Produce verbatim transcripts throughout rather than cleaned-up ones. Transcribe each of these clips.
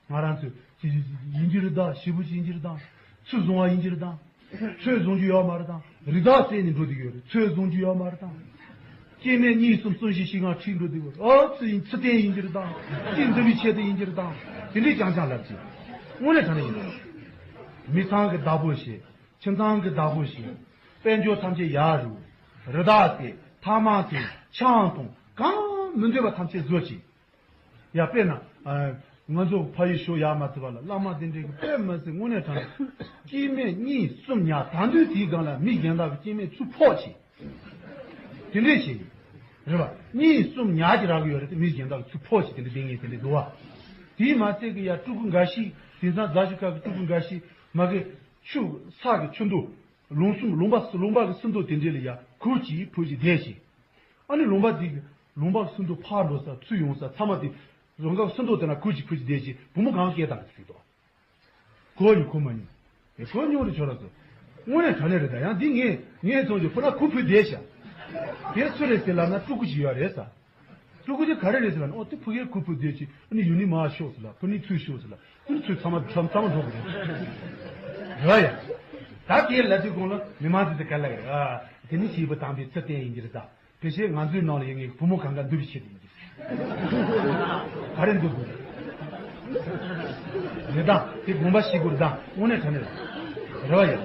ང་རང་ཚོས་ཅི་ཡིན་གྱི་རེད་ད། ཞེ་པོ་ཅིག་ཡིན་གྱི་རེད་ད། ཚུར་བཟུང་བ་ཡིན་གྱི་རེད་ད། ཚུར་བཟུང་རྒྱུ་ཡོད་མ་རེད་ད། རི་དྭགས་བསད་ནས་འགྲོ་བསྡད་ཡོད་རེད། ཚུར་བཟུང་རྒྱུ་ཡོད་མ་རེད་ད། སྐྱེ་དམན་གཉིས་གསུམ་གསུམ་བཞི་བཞི་ལྔ་ཁྲིད་འགྲོ་བསྡད་ཡོད་རེད། ཨོ་ཚུར་ཡིན་ཚུར་བསྟན་ཡིན་གྱི་རེད་ད། ཅི་འདི་མི་ཆེད་དུ་ཡིན་གྱི་རེད་ད། དེ་འདྲས་རྐྱང་རྐྱང་ལབ་ཅིག་དངོས་གནས་དྲང་གནས་ཡིན་རེད། མི་ཚང་གི་བདག་པོ་བྱེད། ཁྱིམ་ཚང་གི་བདག་པོ་བྱེད། དཔལ་འབྱོར་ཐམས་ཅད་ཡར་རུ། རི་དྭགས་དེ་ཐ་མག་དེ་ཆང་འཐུང་གང་མི་འདོད་པ་ཐམས་ཅད་བཟོ་ཅིག་ཡ་དཔེར་ན། ང་ཚོ་ཕ་ཡུལ་ཞོ་ཡག་མ་ཐུབ་པ་ལ་བླ་མ་དེ་འདྲས་ཀྱི་དཔེ་མ་སྲིད་དངོས་གནས་དྲང་གནས་སྐྱེ་དམན་གཉིས་གསུམ་ཉར། ད་དུང་དེའི་སྒང་ལ་མི་གཞན་དག་གི་སྐྱེ་དམན་ཚུར་ཕོག་བྱེད། དེ་འདྲས་བྱེད་ཡིན། རེད་བ། གཉིས་གསུམ་ཉར་གྱི་རག་གི་ཡོད་རེད་དེ། མི་གཞན་དག་གི་ཚུར་ཕོག་བྱེད་དེ་འདྲས་བསྡད་མཁན་དེ་འདྲས་འདུག་བ། དེས་མ་ཚད་ཀྱི་ཡ་སྤྲུལ་སྐུ་འགའ་ཞིག་དེང་སང་རྫ་ཆུ་ཁ་གི་སྤྲུལ་སྐུ་འགའ་ཞིག་མ་གི་ཆུ་ས་གི་ཆུ་མདོ། ལུང་གསུམ་ལུང་པ་ལུང་པ་གི་སྲིན་མདོ་དེ་འདྲས་ལ་ཡ་གུར་གྱིས་ཕུབ་ཅིག་བསྡད་བྱེད། ཨ་ནི་ལུང་པ་འདི་གི་ལུང་པ་སུམ་མདོ་ཕར་འགྲོ་ས་ཚུར་ཡོང་ས་ཚང་མ་དེ་རང་སྐབས་སུམ་མདོ་དེ་ན་གུར་གྱིས་ཕུབ་ཅིག་བསྡད་ཅིག་བུ་མོ་གང་སྐད་བཏང་གི་ཟིག་དོ། གོ་མྱོང་གོ་མ་མྱོང་། ཨེ་གོ་མྱོང་རེད་ཁྱོད་རང་ཚོ། དངོས་གནས་དྲང་གནས་རེད་ད། ཡང་འདི་ངས་ངས་མཐོང་རྒྱུ་ཕུ་ན་གུར་ཕུབ་བསྡད་ཤག་དེ་སུ་རེད་ཟེར་ལབ་ན་སྤྲུལ་སྐུ་ཅིག་ཡོད་རེད་ས། སྤྲུལ་སྐུ་དེ་ག་རེ་རེད་ཟེར་ལབ་ན། ཨོ་དེ་ཕ་གིར་གུར་ཕུབ་བསྡད་ཅིག་ཨ་ནི་ཡུལ་ནི་མར་ཤོག་ཟེར་ལ། ཕུ་ནི་ཚུར་ཤོག་ཟེར་ལ། ཕུ་ནི་ཚུར་ཚང་མ་ཚང་མ་འགྲོ་གི་རེད། རེད་བ་ཡ། ད་དེ་ལབ་དུས་གོང་ལ་མི་མང་དེ་ཚོ་ག་ལ་གི་རེད། ཨ་དེ་ནི་བྱིས་པ་དམ་པའི་ཚུལ་བསྟན་ཡིན་གྱི་རེད་ད། ཕལ་ཆེར་ང་ཚོའི་ནང་ལ་ཡོད་མཁན་གྱི་བུ་མོ་གང་ག་འདུལ་བའི་ཆེད་དུ་ཡིན་གྱི་རེད། ག་རེ་འདུལ་དགོས་རེད་ད། དེ་དགོངས་པ་བཞེས་དགོས་རེད་ད། དངོས་གནས་དྲང་གནས་རེད། རེད་བ་ཡ།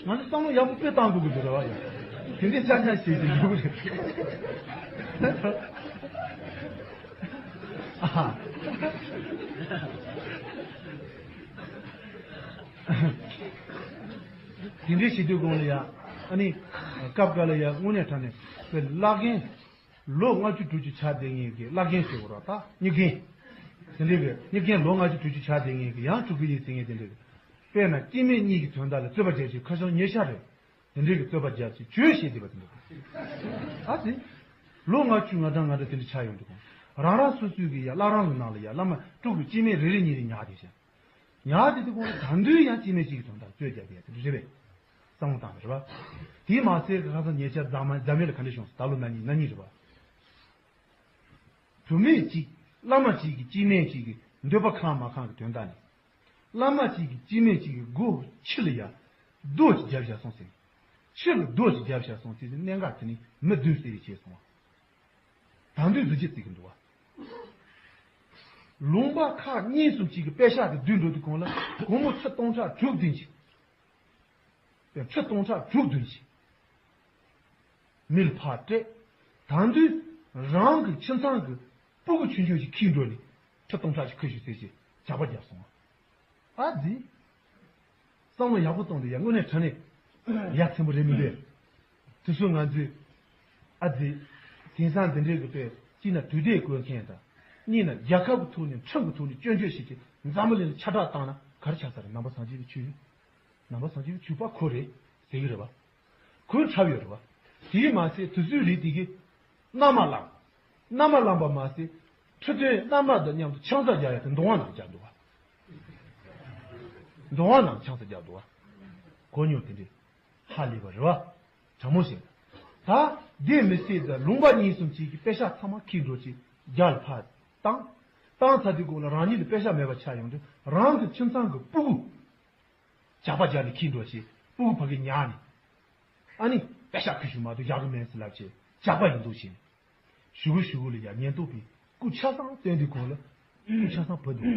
ང་ཚོ་བསམ་བློ་ཡག་པོ་དཔེ་བཏང་དགོས་ཀྱི་འདུག་རེད་བ་ཡ། དེ་འདྲའི་ཆ་ཆ་ཞིག་ཅིག་འདུག་རེད། ཨ། དེ་འདྲའི་བྱེད་དུས་གོང་ལ་ཡ། ཨ་ནི། སྐབས་འགའ་ལ་ཡ་དངོས་གནས་དྲང་གནས་པའི་བླ་རྒན། ལོ་ལྔ་བཅུ་དྲུག་ཅུ་ཆགས་བསྡད་མཁན་གྱི་བླ་རྒན་ཟེར་དགོས་རེད་ད། གཉེར་རྒན། དེ་འདྲའི་གི་གཉེར་རྒན་ལོ་ལྔ་བཅུ་དྲུག་ཅུ་ཆགས་བསྡད་མཁན་གྱི་ཡང་སྤྲུལ་སྐུ་ཡིན་ཟེར་མཁན་དེ་འདྲའི་གི། དཔེར་ན་སྐྱེ་དམན་གཉིས་ཀྱི་དོན་དག་ལ་རྩོད་པ་བརྒྱབ་ཅིག་ཁ་བྱང་ཉེ་ཆར་རེད། དེ་འདྲའི་གི་རྩོད་པ་བརྒྱབ་ཅིག་བྱོས་ཞེས་བསྡད་པ་དེ་འདྲ། ཨ་ཙི། ལོ་ལྔ་བཅུ་ང་གྲངས་ང་གྲངས་དེ་འདྲ་ཆགས་ཡོང་དུས་གོང་། རང་རང་སོ་སོའི་གི་ཡ་བླ་རང་གི་ནང་ལ་ཡ་བླ་མ་སྤྲུལ་སྐུ་སྐྱེ་དམན་རེ་རེ་གཉིས་རེ་ཉར་བསྡད་ཤག་ཉར་བསྡད་དུས་གོང་ལ་ད་དུང་ཡང་སྐྱེ་དམན་གཅིག་གི་དོན་དག་རྩོད་རྒྱག་བསྡད་ཡ་དེ་འདྲ་རེད་པས། བསམ་བློ་བཏང་བ་རེད་པ། དེས་མ་ཚད་ཁ་སང་ཉེ་ཆར་རྫ་མ་རྫ་མའི་ལ་ག་འདྲ་བྱུང་སོང་། ད་ལོ་ན་ནིང་ན་ནིང་རེད་པ། བུད་མེད་ཅིག་བླ་མ་ཅིག་གི་སྐྱེ་དམན་ཅིག་གི་འདོད་པ་ཁེངས་མ་ཁེངས་ཀྱི་དོན་དག་ནི། བླ་མ་ཅིག་གི་སྐྱེ་དམན་ཅིག་གི་མགོ་ཕྱི་ལ་ཡ་རྡོ་ཅིག་བརྒྱབ་བཞག་སོང་ཟེར། ཕྱི་ལ་རྡོ་ཅིག་བརྒྱབ་བཞག་སོང་ཟེར། གནད་འགག་དེ་ནི་མི་བདུན་བསད་རེས་བྱས་སོང་བ། ད་དུང་གཟི་བརྗིད་བརྩི་གི་འདུག་བ། ལུང་པ་ཁག་གཉིས་གསུམ་ཅིག་གི་པད་ཤག་དེ་བསྡུས་འགྲོ་དུས་གོང་ལ་སྒོར་མོ་ཁྲི་སྟོང་ཕྲག་དྲུག་བདུན་ཅིག་ཁྲི་སྟོང་ཕྲག་དྲུག་བདུན་ཅིག་མི་ལ་ཕར་སྤྲད། ད་དུང་རང་གི་ཁྱིམ་ཚང་གི་སྤུ་གུ་ཆུང་ཆུང་ཞིག་ཁྱེར་འགྲོ་ནས་ཁྲི་སྟོང་ཕྲག་ཅིག་ཁུར་ཤོག་ཟེར་ཞེས་ཇག་པ་བརྒྱབ་སོང་བ། ཨ་ཙི། བསམ་བློ་ཡག་པོ་གཏོང་དུས་ཡ་དངོས་གནས་དྲང་གནས་ཡ་མཚན་པོ་རེད་མི་འདུག་དེ་ཚོ་ང་ཚོས་ཨ་ཙི། དེང་སང་འདི་འདྲའི་གི་དཔེ་གཅིག་ན་དུས་དེབ་བཀོད་མཁན་དང་། གཉིས་ན་རྒྱལ་ཁབ་ཀྱི་ཐོག་ནས་ཁྲིམས་ཀྱི་ཐོག་ནས་སྐྱོན་བརྗོད་བྱེད་ཀྱི་འཛམ་བུ་གླིང་ལ་ཁྱབ་བསྒྲགས་བཏང་ན་ག་རེ་ཆགས་ས་རེད། ནང་པ་སངས་རྒྱས་པའི་ཆོས་ལུགས། ནང་པ་སངས་རྒྱས་པའི་ཆོས་པ་ཁོ་རེད་ཟེར་གི་རེད་བ། ཁོའི་འཁྲབ་ཡོད་རེད་བ། དེས་མ་ཟད་དུས་ཚོད་རེད་དེ་གི། མནའ་མ་བླངས། མནའ་མ་བླངས་པ་མ་ཟད། ཁྲི་སྟོན་མནའ་མ་དང་མཉམ་དུ་ཆང་ས་རྒྱག་ཡ་དེ་མདོ་དབང་ནང་རྒྱག་འདུག་བ། མདོ་དབང་ནང་ཆང་ས་རྒྱག་འདུག་བ། གོ་མྱོང་དེ་འདྲས། ཧ་ལས་པ་རེད་བ། དྲང་མོ་བཤད། ད་དེ་མི་སྲིད་ད་ལུང་པ་གཉིས་གསུམ་ཅིག་གི་པད་ཤག་ཚང་མ་ཁྱེར་འགྲོ་ཅིག་རྒྱ་ལ་ཕར་བཏང་། བཏང་ཚར་དུས་གོང་ལ་རང་ཉིད་ལ་པད་ཤག་མེད་པ་ཆགས་ཡོང་དུས་རང་གི་ཁྱིམ་ཚང་གི་སྤུ་གུ། ཇག་པ་རྒྱག་ནས་ཁྱེར་འགྲོ་ཞེས་སྤུ་གུ་ཕ་གིར་ཉར་ནས། ཨ་ནི་པད་ཤག་ཁུར་ཤོག་མ་གཏོགས་རྒྱག་གི་མེད་ཟེར་ལབ་བྱས་ཇག་པ་ཡིན་འདུག་ཞེས། ཞུ་གི་ཞུ་གི་ལ་ཡ་ཉེན་རྟོག་པས་སྐུ་ཆ་ཚང་སྟོན་དུས་གོང་ལ་སྐུ་ཆ་ཚང་བུད་འདུག་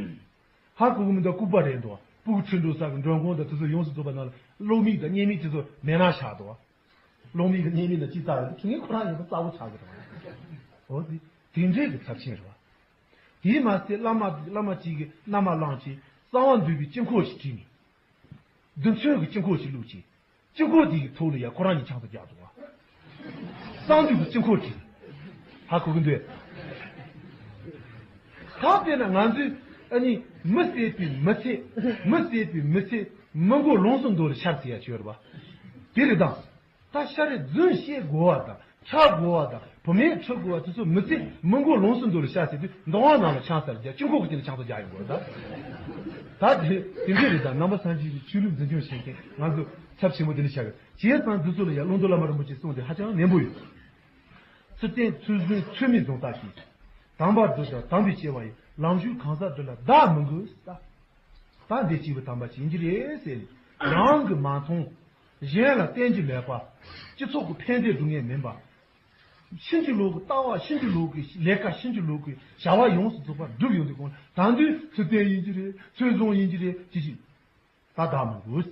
ཧ་གོ་གི་མི་འདུག་ལྐུགས་པ་རེད་འདུག་སྤུ་གུ་ཁྲིད་འགྲོ་ས་གི་མགྲོན་ཁང་དང་དེ་ཚོ་ཡོངས་སུ་རྫོགས་པ་ནང་ལ་གློག་མིག་དང་བརྙན་མིག་དེ་ཚོ་མེད་ན་ཆགས་འདུག་གློག་མིག་གི་བརྙན་མིག་ནང་ཅི་ལྟ་ཡོད་དེ་ངས་ཁོ་རང་ཡིན་པ་གསལ་པོ་ཆགས་ཀྱི་འདུག་འོ་དེ་དེ་འདྲའི་གི་ཚབས་ཆེན་རེད་བ། དེས་མ་ཟད་བླ་མ་བླ་མ་གཅིག་གིས་མནའ་མ་བླངས་བྱས་གསང་བ་འདུས་པའི་དཀྱིལ་འཁོར་ཞིག་བྲིས་ནས། རྡུལ་ཚོན་གྱི་དཀྱིལ་འཁོར་ཞིག་བླུགས་བྱས། དཀྱིལ་འཁོར་དེ་ཡི་ཐོག་ལ་ཡ་ཁོ་རང་གཉིས་ཆང་ས་རྒྱག་འདུག་བ། གསང་འདུས་ཀྱི་དཀྱིལ་འཁོར་བྲིས། ཧ་གོ་གི་འདུག་ད་དཔེར་ན་ང་ཚོས་ཨ་ནི་མི་བསད་པའི་མི་ཚེ། མི་བསད་པའི་མི་ཚེ་མི་མགོ་ལོངས་སུ་འདོར་ལ་ཤར་ཟེར་ཡ་ཅིག་ཡོད་རེད་པ། དེ་རེད་དང་། ད་ཤ་རེ་རྫུན་བཤད་དགོས་བ་དང་ཁྲག་དགོས་བ་དང་བུད་མེད་འཁྲུ་དགོས་བ་དེ་ཚོ་མི་ཚེ་མི་མགོ་ལོངས་སུ་འདོར་ལ་ཤར་ཟེར་དུས་མདོ་དབང་ནང་ལ་ཆང་ས་རྒྱག་དཀྱིལ་འཁོར་གྱི་སྟེང་ལ་ཆང་ས་རྒྱག་ཡོང་དགོས་རེད་ད། ད་དེ་དེ་འདྲས་རེད་ད། ནང་པ་སངས་རྒྱས་ཀྱི་ཆོས་ལུགས་འཛིན་སྐྱོང་བྱེད་མཁན་ང་ཚོ་ཚབས་ཆེན་པོ་དེ་འདྲ་ཆགས་ཀྱི་བྱས་ཙང་འདི་ཚོ་ལ་ཡང་ཀློང་རྡོལ་བླ་མ་རིན་པོ་ཆེའི་གསུང་དེ་ཧ་ཅང་ནན་པོ་ཡོད། ཚུལ་བསྟན་ཚུལ་བཟུང་ཚུལ་མིན་རྫོང་བཏགས་ཤིང་། དམ་པར་བསྡུ་ཞིང་དམ་པའི་སྐྱེ་བ་ཡི། ལམ་ཞུགས་གང་ཟག་འདི་ལ་བདག་མི་དགོས་ཟེར། ད་འདི་སྐྱེས་བུ་དམ་པ་ཅིག་ཡིན་གྱི་རེད་ཟེར་ནས། རང་གིས་མ་མཐོང་། གཞན་ལ་བསྟན་གྱི་མེད་པ། སྤྱི་ཚོགས་ཀྱི་ཕན་བདེ་སྒྲུབ་མཁན་མིན་པ། ཕྱིན་ཅི་ལོག་གི་ལྟ་བ། ཕྱིན་ཅི་ལོག་གི་ལས་ཀ། ཕྱིན་ཅི་ལོག་གི་བྱ་བ་ཡོངས་སུ་རྫོགས་པ་བསྒྲུབས་ཡོང་དུས་གོང་ལ། ད་འདི་ཚུལ་ལྡན་ཡིན་གྱི་རེད། ཚུལ་བཟང་ཡིན་གྱི་རེད་ཅི་ཞིག་ད་བདག་མི་དགོས།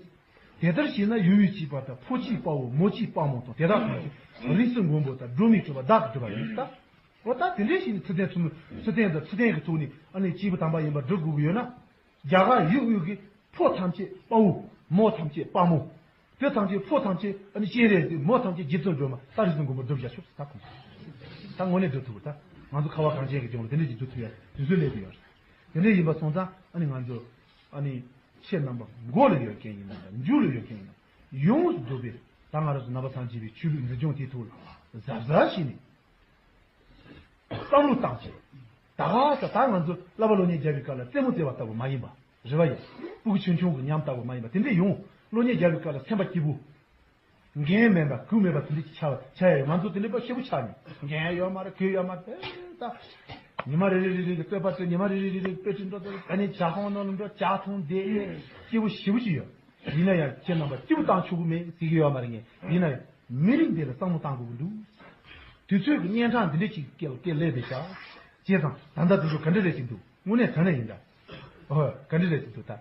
དེ་ལྟར་བྱས་ན་ཡུལ་མི་གཅིག་པ་དང་། ཕོ་གཅིག་དཔའ་བོ། མོ་གཅིག་དཔའ་མོ་དང་། དེ་དག་ཐམས་ཅད་རིས་སུ་མགོན་པོ་དང་། སྒྲོལ་མའི་སྤྱོད་པ་བདག་གིས་བསྒྲུབས་པ་ཡིན་ད། འོ་ད་དེ་འདྲའི་ཞིག་ནི་ཚུལ་ལྡན་ཚུལ་མིན། ཚུལ་ལྡན་དང་ཚུལ་ལྡན་གྱི་ཐོག་ནས་ཨ་ནི་སྐྱེས་བུ་དམ་པ་ཡིན་པར་སྒྲུབ་དགོས་ཀྱི་ཡོད་ན། རྒྱ་གར་ཡུལ་དབུས་ཀྱི་ཕོ་ཐམས་ཅད་དཔའ་བོ། མོ་ཐམས་ཅད་དཔའ་མོ། དེ་ཐམས་ཅད་ཕོ་ཐམས་ཅད་ཨ་ནི་སྤྱན་རས་གཟིགས། མོ་ཐམས་ཅད་རྗེ་བཙུན་སྒྲོལ་མ། ད་རིས་སུ་མགོན་པོ་སྒྲུབ་བྱ་ཆོག་ཟེར། ད་ཁོང་ད་དངོས་གནས་སྒྲུབ་ཐུབ་པ། ད་ང་ཚོ་ཁ་བ་གངས་ཅན་གྱི་ལྗོངས་ལ་དེ་འདྲ་ཞིག་སྒྲུབ་ཐུབ་ཡ་དུས་ཚོད་སླེབས་ཡོད་རེད། དེ་འདྲ་ཡིན་པ་སོང་ཙང་ཨ་ནི་ང་ཚོ་ཨ་ནི་ཁྱེད་རྣམ་པ་མགོ་ལ་ཡོད་མཁན་ཡིན་ན། མཇུག་ལ་ཡོད་མཁན་ཡིན་ན། ཡོངས་སུ་རྫོགས་པའི་ད་ང་རང་ཚོ་ནང་པ་ཚང་གི་ཆོས་ལུགས་འཛིན་སྐྱོང་དེའི་ཐོག་ལ་གཟབ་གཟབ་བྱས་ནས་བསམ་བློ་བཏང་བྱས། ད་ག་ས་ད་ང་ཚོ་བསླབ་པ་སློབ་གཉེར་རྒྱབ་པའི་སྐབས་ལ་རྩེད་མོ་རྩེ་བ་ལྟ་བུ་མ་ཡིན་པ། རེད་བ་ཡ། སྤུ་གུ་ཆུང་ཆུང་གི་ཉམས་ལྟ་བུ་མ་ཡིན་པ། དེ་འདྲ་ཡོང་། སློབ་གཉེར་རྒྱབ་པའི་སྐབས་ལ་སེམས་པ་སྐྱིད་པོ། འགན་མེད་པ་གུས་མེད་པ་དེ་འདྲ་ཅིག་ཆགས་ཆགས་ཡ་ཡོད། ང་ཚོ་དེ་འདྲ་པ་ཞེ་པོ་ཆགས་ནས། འགན་ཡོད་མ་རེད། གུས་ཡོད་མ་རེད། ད་ཉི་མ་རེ་རེ་རེ་རེ་གི་བསྟོད་པ་བསྟོད། ཉི་མ་རེ་རེ་རེ་རེ་དཔེ་ཁྲིད་འགྲོ་ཚར། ད་ནི་ཇ་ཁང་ནང་ལ་འགྲོ། ཇ་འཐུང་བསྡད་ཡོད། སྐྱིད་པོ་ཞེ་པོ་ཅིག་ཡོད། ཡིན་ན་ཡང་ཁྱེད་རྣམ་པ་སྐྱིད་པོ་བཏང་ཆོག་གི་མེད་ཟེར་གྱི་ཡོད་མ་རེད་ངས། ཡིན་ན་ཡང་མི་རིགས་འདི་ལ་བསམ་བློ་བཏང་དགོས་ཀྱི་འདུག་དུས་ཚོད་ཀྱི་གཉན་འཕྲང་འདི་འདྲ་ཅིག་སྐེ་ལ་སླེབས་བསྡད་ཤག་བྱས་ཙང་ད་ལྟ་དུས་ཚོད་ག་འདྲ་རེད་ཅིག་འདུག་དངོས་གནས་དྲང་གནས་ཡིན་ད། ཨོ་ག་འདྲ་རེད་ཅིག་འདུག་ད།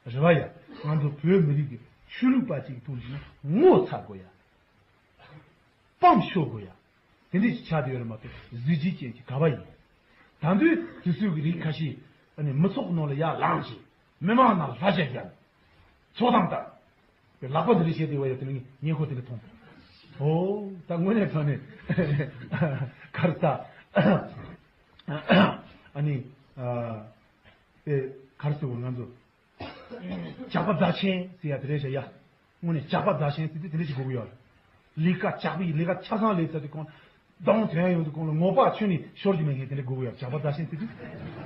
རེད་བ་ཡ། ང་ཚོ་བོད་མི་རིགས་ཀྱི་ཆོས་ལུགས་པ་ཅིག་ཐུག་ན་ངོ་ཚ་དགོས་ཡ། སྤམ་ཤོར་དགོས་ཡ། དེ་འདྲ་ཞིག་ཆགས་བསྡད་ཡོད་རེད་མ་གཏོགས་གཟི་བརྗིད་ཅན་གྱི་ག་བ་ཡིན། ད་དུང་དུས་ཚོད་ཀྱི་རིགས་ཁ་ཤས་ཨ་ནི་མི་ཚོགས་ནང་ལ་ཡར་ལངས་ཤིག་མི་མང་ནང་ལ་ལྷ་ཆས་བརྒྱབ། ཚོགས་གཏམ་བཏབ། ལག་པ་འདི་འདྲ་བྱས་བསྡད་པ་ཡོད། དེ་ནི་ངས་ཁོ་དེ་འདྲ་མཐོང་། ཨོ་ད་དངོས་གནས་དྲང་གནས་གར་ས་ཨ་ནི་ཨ་དེ་གར་སོང་ང་ཚོ། ཇག་པ་རྫ་ཆེན་ཟེར་ཡ་དེ་རེད་ཤག་ཡ། དངོས་གནས་ཇག་པ་རྫ་ཆེན་ཟེར་དུས་དེ་འདྲ་ཞིག་དགོས་ཀྱི་ཡོད་རེད། ལས་ཀ་ཇག་པའི་ལས་ཀ་ཆ་ཚང་ལས་ཚར་དུས་གོང་། གདོང་དོན་ཡོང་དུས་གོང་ལ་ངོ་པག་ཁྱོན་ནས་ཤོར་གྱི་མེད་མཁན་དེ་འདྲ་དགོས་ཀྱི་ཡོད་རེད། ཇག་པ་རྫ་ཆེན་ཟེར་དུས།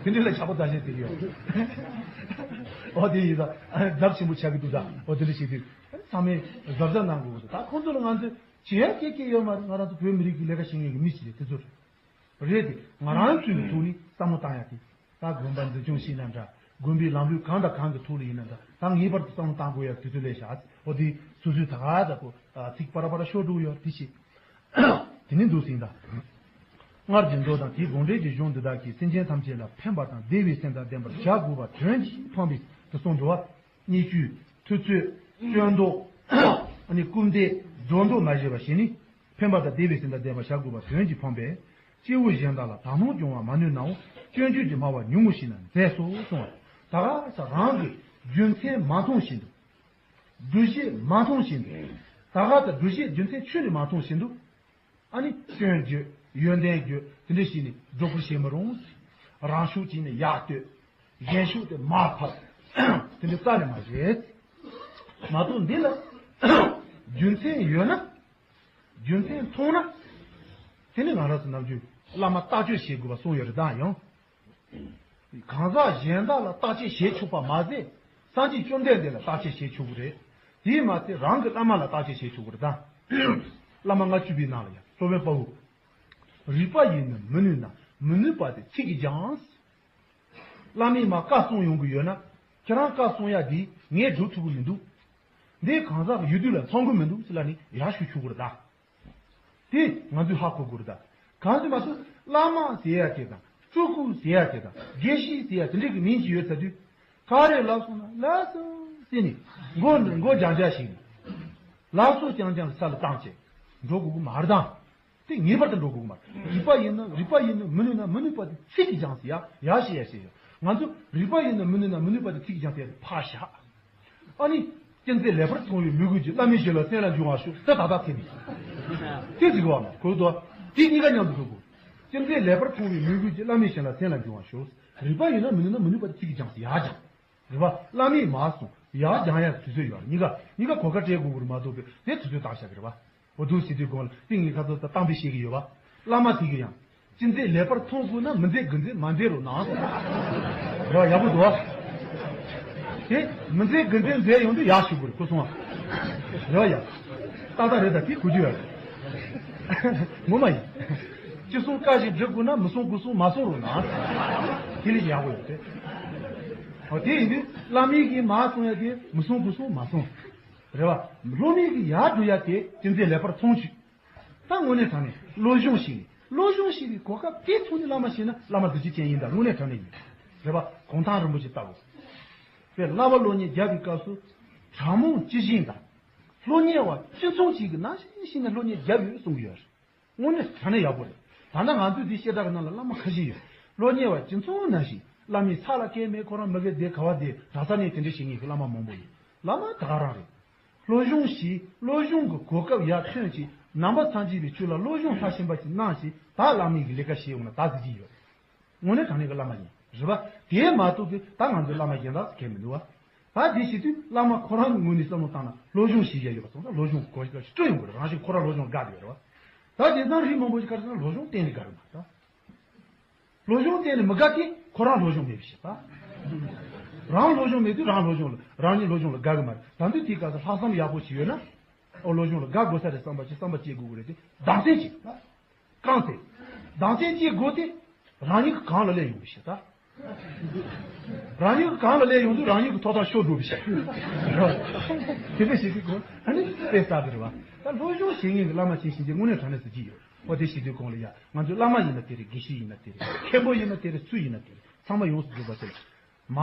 དེ་འདྲ་ལ་ཇག་པ་རྫ་ཆེན་ཟེར་གྱི་ཡོད་རེད། ཨོ་དེ་ཡིན་ད། རྫབ་ཆེན་པོ་ཆགས་ཀྱི་འདུག་ད། ཨོ་དེ་འདྲ་བྱེད་དུས། ཚང་མས་གཟབ་གཟབ་གནང་དགོས་ཀྱི་འདུག་ད་ཁོང་ཚོ་ལ་ང་ཚོས་བྱེད་ཡ་སྐད་སྐད་ཡོད་མ་རེད། ང་རང་ཚོ་བོད་མི་རིགས་ཀྱི་ལས་ཀ་བྱེད་མཁན་གྱི་མི་ཞིག་རེད། དེ་ཚོ་རེད་དེ། ང་རང་ཚོའི་ཐོག་ནས་བསམ་བློ་བཏང་ཡ་དེ། ད་དགོན་པ་འཛིན་སྐྱོང་བྱས་ན་འདྲ། དགོན་པའི་ལམ་ལུགས་གང་དང་གང་གི་ཐོག་ལ་ཡིན་ན་འདྲ། ད་ངེས་པར་དུ་བསམ་བློ་བཏང་དགོས་ཡ་དུས་ཚོད་སླེབས་ཤག་ཨོ་དེ་སོ་སོའི་ད་ག་ད་ཁོ་ཚིག་པ་ར་པ་ར་ཤོར་འགྲོ་ཡོད་དེ་བྱས། དེ་ནི་འདུག་ཟིན་ད། སྔར་གྱི་མདོ་དང་དེའི་དགོངས་འགྲེལ་གྱི་གཞུང་འདི་དག་གིས་སེམས་ཅན་ཐམས་ཅད་ལ་ཕན་པ་དང་བདེ་བའི་སེམས་དང་ལྡན་པར་བྱ་དགོས་པ་དོན་གྱིས་ཕངས་པས་དེ་གསུངས་འདུག་བ། སྙིང་བཅུས་ཐུབ་ཚོད། སྐྱོན་འདོགས། ཨ་ནི་སྐུར་འདེབས། སྒྲོ་འདོགས་མ་བཞེས་པ་བྱས་ནས། ཕན་པ་དང་བདེ་བའི་སེམས་དང་ལྡན་པར་བྱ་དགོས་པ་དོན་གྱིས་ཕངས་པས། སྐྱེ་བོ་གཞན་དག་ལ་དག་སྣང་སྦྱོང་བ་མ་ནུས་ནའང་སྐྱོན་བརྗོད་ཀྱི་སྨྲ་བ་ཉུང་ངུ་ཞིག་ན་མཛེས་སོ་གསུངས་པ། ད་ག་ས་རང་གི་རྒྱུ་མཚན་མ་མཐོང་བཞིན་དུ། སྒྲུབ་བྱེད་མ་མཐོང་བཞིན་དུ། ད་ག་ད་སྒྲུབ་བྱེད་རྒྱུ་མཚན་ཁྱོན་ནས་མ་མཐོང་བཞིན་དུ། ཨ་ནི་སྐྱོན་བརྗོད། ཡོན་ཏན་བརྗོད། དེ་འདྲ་བྱས་ནས་སྒྲོ་སྐུར་བྱེད་མི་རུང་། རང་ཤུགས་ཀྱིས་ནི་ཡར་གཏོད། གཞན་ཤུགས་དེ་མར་ཕབ། དེ་འདྲ་རྩ་ནས་མ་བྱེད། མ་གཏོགས་འདི་ལ་རྒྱུ་མཚན་ཡོད་ན། རྒྱུ་མཚན་མཐོང་ན། དེ་ནི་ང་རང་ཚོ་ནམ་རྒྱུན་བླ་མ་བརྟག་དཔྱད་བྱེད་དགོས་པ་གསུངས་ཡོད་རེད་ད་ཡང་། གང་ཟག་གཞན་དག་ལ་བརྟག་དཔྱད་བྱེད་ཆོག་པ་མ་ཟད། སངས་རྒྱས་བཅོམ་ལྡན་འདས་ལ་བརྟག་དཔྱད་བྱེད་ཆོག་གི་རེད། དེས་མ་ཚད་རང་གི་བླ་མ་ལ་བརྟག་དཔྱད་བྱེད་ཆོག་གི་རེད་ད། བླ་མ་ལྔ་བཅུ་པའི་ནང་ལ་ཡང་སློབ་དཔོན་དཔའ་བོས། རིགས་པ་ཡིས་ནི་མི་ནུས་ན། མི་ནུས་པ་དེ་ཚིག་གིས་ཀྱང་། བླ་མས་མ་བཀའ་གསུངས་ཡོང་གི་ཡོད་ན། ཁྱེད་རང་བཀའ་གསུང་ཡ་འདི་ངས་སྒྲུབ་ཐུབ་ཀྱི་མི་འདུག་འདི་གང་ཟག་ཡུལ་དུས་ལ་འཚང་གི་མི་འདུག་ཟེར་ལ་ནི་ཡར་ཞུ་ཆོག་གི་རེད་ད། དེ་ང་ཚོས་ཧ་གོ་དགོས་རེད་ད། གང་ཟེར་མ་ཟད་བླ་མ་ཟེར་ཡ་དེ་དང་སྤྲུལ་སྐུ་ཟེར་ཡ་དེ་དང་དགེ་བཤེས་ཟེར་ཡ་དེ་འདྲ་གི་མིང་ཅིག་ཡོད་ཚར་དུས། ག་རེ་ལབ་སོང་ན་ལགས་སོ་ཟེར་ནས་མགོ་མགོ་རྒྱག་རྒྱག་ཞིག་ནས། ལགས་སོ་རྐྱང་རྐྱང་ས་ལ་བཏང་བྱས་འགྲོ་དགོས་ཀྱི་མ་རེད་ད། དེ་ངེས་པར་དུ་འགྲོ་དགོས་མ་རེད། རིགས་པ་ཡིན་ན་རིགས་པ་ཡིན་ནོ། མི་ནུས་ན་མི་ནུས་པ་དེ་ཚིག་གིས་ཀྱང་ཟེར་ཡ་ཡ་ཞེས་ཡ་ཞེས་ཡ། ང་ཚོ་རིགས་པ་ཡིན་ནོ་མི་ནུས་ན་མི་ནུས་པ་དེ་ཚིག་གིས་ཀྱང་ཟེར་ཡ་དེ་ཕར་བཞག་ཨ་ནི། ཅི་མཛད་ལེགས་པར་མཐོང་བའི་མོས་གུས་ཀྱིས། བླ་མའི་ཞབས་ལ་གསན་ལ་འབྱུང་བར་ཤོག་དེ་ད་ལྟ་ཐེབས་ནས། དེ་ཟེར་གི་བ་མ་གོ་དོ། དེ་གཉིས་ཀ་མཉམ་དུ་འགྲོ་དགོས། ཅི་མཛད་ལེགས་པར་མཐོང་བའི་མོས་གུས་ཀྱིས། བླ་མའི་ཞབས་ལ་གསན་ལ་འབྱུང་བར་ཤོག་རིགས་པ་ཡིན་ན་མི་ནུས་ན་མི་ནུས་པ་དེ་ཚིག་གིས་ཀྱང་ཟེར་ཡ་ཀྱང་། རེད་བ། བླ་མས་མ་གསུངས་ཡར་སྦྱང་ཡ་དུས་ཚོད་ཡོད་རེད། གཉིས་ཀ་གཉིས་ཀ་གོ་སྐབས་སྤྲད་དགོས་ཀྱི་རེད་མ་གཏོགས་པའི་དེ་དུས་ཚོད་བཏང་བཞག་གི་རེད་བ། འོ་འདུག་ཟེར་དུས་གོང་ལ་དེ་ངས་ཁ་ཚོ་ད་གཏམ་དཔེ་བཤད་ཀྱི་ཡོད་བ། བླ་མ་ཟེར་གྱི་ཡང་། ཅི་མཛད་ལེགས་པར་མཐོང་དགོས་ན། མི་མཛད་དགུ་མཛད་མ་མཛད་རོགས་གནང་། རེད་བ། ཡག་པོ་འདུག་བ། དེ་མི་མཛད་དགུ་མཛད་མཛད་ཡོང་དུས་ཡག་ཞུ་དགོས་རེད་ཁོ་སོང་བ། རེད་བ་ཡ། ཏག་ཏག་རེད་ད་དེ་གོ་རྒྱུ་ཡོད་རེད། ངོ་མ་ཡིན། ཅི་གསུང་བཀའ་བཞིན་སྒྲུབ་དགོས་ན་མི་གསུང་དགུ་གསུང་མ་གསུང་རུང་ན། དེ་ལས་ཡག་པོ་ཡོད་དེ། ཨོ་དེ་ཡིན་དུས་བླ་མའི་གིས་མ་གསུང་ཡ་དེ་མི་གསུང་དགུ་གསུང་མ་གསུང་། རེད་བ། སློབ་མའི་གིས་ཡར་སྒྲུབ་ཡ་དེ་ཅི་མཛད་ལེགས་པར་མཐོང་ཆུག་ད་དངོས་གནས་དྲང་གནས་བློ་སྦྱོང་ཞིག་ནས་བློ་སྦྱོང་ཞིག་གི་གོ་སྐབས་དེ་ཐོག་ནས་བླ་མ་ཤེས་ན་བླ་མ་གཟི་བརྗིད་ཅན་ཡིན་ད་དངོས་གནས་དྲང་གནས་ཡིན། རེད་བ། གུང་ཐང་རིན་པོ་ཆེ་ལྟ་བུ། དཔེ་བསླབ་པ་སློབ་གཉེར་བརྒྱབ་པའི་སྐབས་སུ་དྲག་མོ་ཅི་བཞིན་དང་། སློབ་གཉེར་བ་ཅི་མཚུངས་ཅིག་གི་ནང་བཞིན་ནས་སློབ་གཉེར་བརྒྱབ་ཡོད་གསུང་གི་ཡོད་རེད། དངོས་གནས་དྲང་གནས་ཡག་པོ་རེད། ད་ལྟ་ང་ཚོའི་འདི་བཤད་གྲྭ་གི་ནང་ལ་བླ་མ་ཁ་ཤས་ཡོད། སློབ་གཉེར་བ་ཅི་མཚུངས་ནང་བཞིན་བླ་མའི་ས་ལ་སྐད་མེད་ཁོ་རང་མི་དགེ་སྡེ་ག་བ་སྡེ་གྲྭ་ས་ནས་དེ་འདྲ་བྱེད་མཁན་གྱི་བླ་མ་མང་པོ་ཡོད། བླ་མ་ད་ག་རང་རེད། སློབ་སྦྱོང་ཞིག་སློབ་སྦྱོང་གི་གོ་སྐབས་ཡར་ཐོན་ཅིག་ནང་པ་སངས་རྒྱས་པའི་ཆོས་ལ་སློབ་སྦྱོང་མཐར་ཕྱིན་པ་ཅིག་གནང་ཞིག་ད་བླ་མའི་གི་ལས་ཀ་བྱེད་འོང་ན་ད་གཟི་བརྗིད་ཡོད། དངོས་གནས་དྲང་གནས་ཀྱི་བླ་མ་ཡིན། རེད་པ། དེ་མ་གཏོགས་ཀྱི་ད་ང་ཚོའི་བླ་མ་གཞན་དག་གལ་མི་འདུག་བ། ད་དེ་བྱེད་དུས་བླ་མ་ཁོ་རང་གི་ངོས་ནས་བསམ་བློ་བཏང་ན་སློབ་སྦྱོང་བྱེད་ཡ་ཡོད་པ་སོང་ཙང་སློབ་སྦྱོང་གོ་སྐབས་ཤིག་སྤྲོད་ཡོང་གི་རེད། རང་བཞིན་ཁོ་རང་སློབ་སྦྱོང་དགའ་བསྡད་ཡོད་རེད་བ། ད་དེང་སང་རིགས་མང་པོ་ཞིག་ག་རེ་ཟེར་ན་སློབ་སྦྱོང་གཏན་ནས་དགའ་གི་མ་རེད་ད། སློབ་སྦྱོང་གཏན་ནས་མི་དགའ་དེ་ཁོ་རང་སློབ་སྦྱོང་མེད་པའི་ཕྱིར་ད། རང་སློབ་སྦྱོང་མེད་དུས་རང་སློབ་སྦྱོང་ལ་རང་ཉིད་སློབ་སྦྱོང་ལ་དགའ་གི་མ་རེད། ད་དུས་དེའི་སྐབས་སུ་ལྷག་བསམ་ཡག་པོ་ཞིག་ཡོད་ན། ཨོ་སློབ་སྦྱོང་ལ་དགའ་དགོས་ས་རེད་བསམ་པ་ཅིག་བསམ་པ་སྐྱེ་དགོས་ཀྱི་རེད་དེ་སྡང་སེམས་ཅིག་ད། གང་དེ། སྡང་སེམས་སྐྱེ་དགོས་དེ། རང་ཉིད་ཀྱི་གང་ལ་སླེབས་ཡོང་གི་ཞེ་ད། རང་ཉིད་ཀྱི་གང་ལ་སླེབས་ཡོང་དུས་རང་ཉིད་ཀྱི་ཐོབ་ཐང་ཤོར་འགྲོ་བའི་ཕྱིར། དེ་འདྲ་བྱེད་དུས་ཁོ་ཨ་ནི་དཔེ་བསགས་ཀྱི་རེད་བ། ད་སློབ་སྦྱོང་བྱེད་མཁན་གྱི་བླ་མ་ཅན་ཞིག་དེ་དངོས་གནས་དྲང་གནས་སུ་ཅི་ཡོད། ཨོ་དེ་བྱེད་དུས་གོང་ལ་ཡ་ང་ཚོའི་བླ་མ་ཡིན་ན་དེ་རེད། དགེ་བཤེས་ཡིན་ན་དེ་རེད། མཁན་པོ་ཡིན་ན་དེ་རེད། སུ་ཡིན་ན་དེ་རེད། ཚང་མ་ཡོངས་སུ་གྲུབ་པ་དེ་ལ། མ།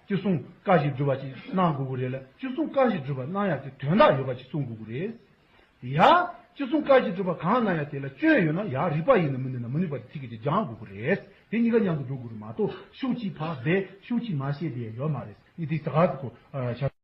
ཅི་གསུང་བཀའ་བཞིན་སྒྲུབ་པ་ཅིག་གནང་དགོས་ཀྱི་རེད་ལ་ཅི་གསུང་བཀའ་བཞིན་སྒྲུབ་པ་གནང་ཡ་དེ་དོན་དག་ཡོད་པ་ཅིག་གསུང་དགོས་ཀྱི་རེད། ཡ། ཅི་གསུང་བཀའ་བཞིན་སྒྲུབ་པ་གང་གནང་ཡ་དེ་ལ་སྐྱོན་ཡོད་ན་ཡ་རིགས་པ་ཡིན་ན་མི་ནུས་ན་མི་ནུས་པ་དེ་ཚིག་གི་དེ་སྦྱང་དགོས་ཀྱི་རེད། དེ་གཉིས་ཀ་མཉམ་དུ་འགྲོ་དགོས་ཀྱི་རེད་མ་གཏོགས་ཤུགས་གཅིག་ཕར་འབད་ཤུགས་གཅིག་མ་བྱེད་དེ་ཡོད་མ་རེད། ཨི་དེ་ད་ག་གོ་ཤ